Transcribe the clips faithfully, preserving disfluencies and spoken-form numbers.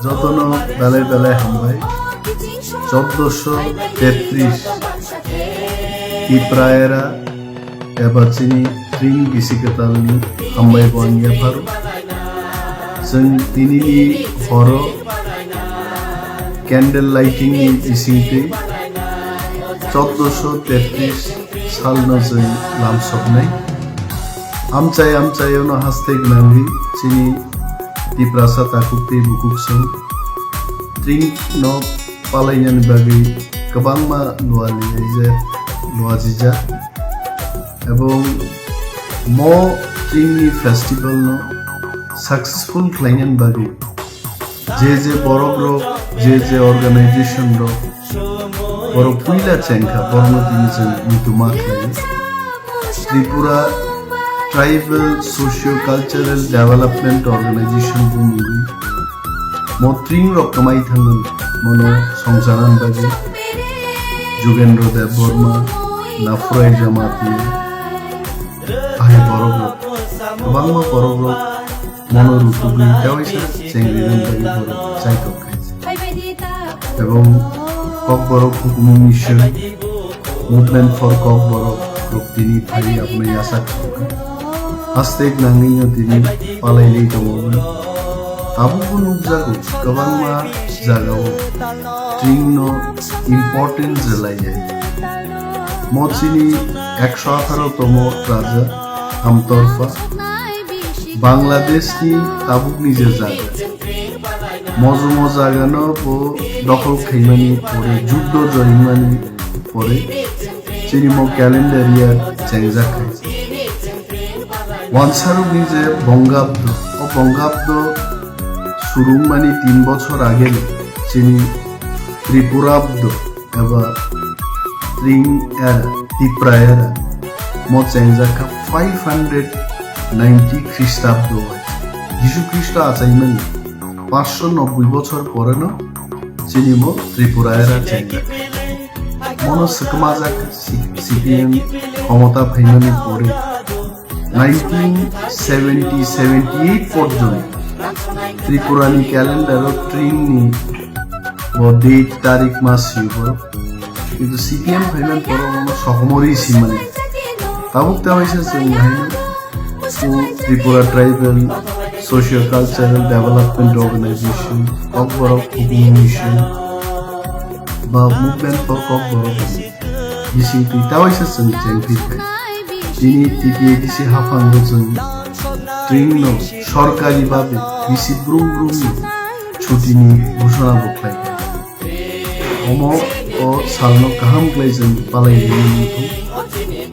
Jotono belai belai hambai. Chauddosho tetris Tipra era eba chini Tring bisi kwtalni hambai bo ang yapharo. Chwng tinini horo candle lighting ni bisingtwi chauddosho tetris salno chwng lamsoknai. Amchai amchaiono haste gwnangwi chini Tiprasa takhuk tei bukhuk chwng Tring no palainani bagwi kwbangma lua lilaijak, luajijak. Ebong mo Tring ni festival no successful khlainani bagwi je je borok rok, je je organization rok, borok puila chengkha, borokno tini chwng muitu ma khlai. Tripura Tribal Socio-Cultural Development Organization bumungwi mo Tring rok kwmai thangmani, mono songcharna bagwi Jugendra Debbarma, Naphurai Jamatia, ahai borok rok, kwbangma borok rok mono rutugwi tewaisa chengrinani bagwi borok chaitok khai. Ebong Kokborok hukumu mission, Movement for Kokborok rok tini phaiwi abono yachak songkha. Haste gwnangwino tini palailai tongo. Tabukbo nukjago kwbangma jagao Tring no important rwlaiya. Mo chini ekso atharo tomo raja Hamtorpha Bangladesh ni tabukni je jaga. Mojumo jagano bo dokhol khaimani pore, juddo jorimani pore, chini mo calendar year chengjak khai. Wansarokni je Bongabdo, o Bongabdo surungmani tin bochor ageni chini Tripurabdo eba Tring era, Tipra era, mo chengjak kha five hundred ninety Khristabdo bai. Jisu Khristo achaimani paanch sho nobboi bochor poreno chini mo Tripura era chengjak. Mono swkmajak C-, C P M khomota phaimani pore nineteen seventy seventy eight porjonto Tripurani calendar o Tring ni bo date tarik mas sio borok. Kintu C P M phaimani pore bono sokomorwi simani. Tabuk tewaisa chwng haino o Tripura Tribal Socio Cultural Development Organization, Kokborok Hukumu Mission, ba Movement for Kokborok bisingtwi tewaisa chwng chengphi khai. Tini T T A D C haphango chwng Tring no sorkari babe bisi brum brum ni chuti ni ghoshona bo khlai kha. Omo o salno kaham khlai chwng palai nini muthung.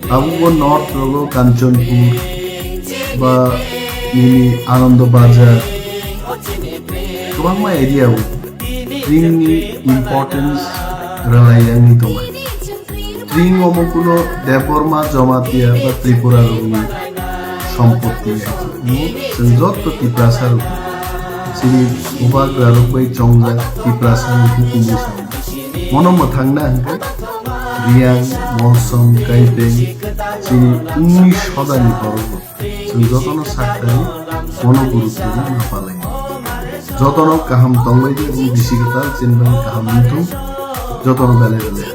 Tabukbo North rogo Kanchanpur ba nini Anando Bazar kwbangma area o Tring ni importance rwlai yang ni tongo. Tring omo kuno Debbarma Jamatia ba Tripura rokni sompotti hai. Chwng jotto Tiprasa rok chini bubagra rok bai chongjak Tiprasa ni hukumu sa. Mono mwthangna hwnkhe Riyang, Molsom, Kaipeng chini uni sodani borok rok. Chwng jotono sak kari, mono gurutto ma palai. Jotono kaham tongbai di, bisi kwtal chini bai kaham wngthung, jotono belai belai.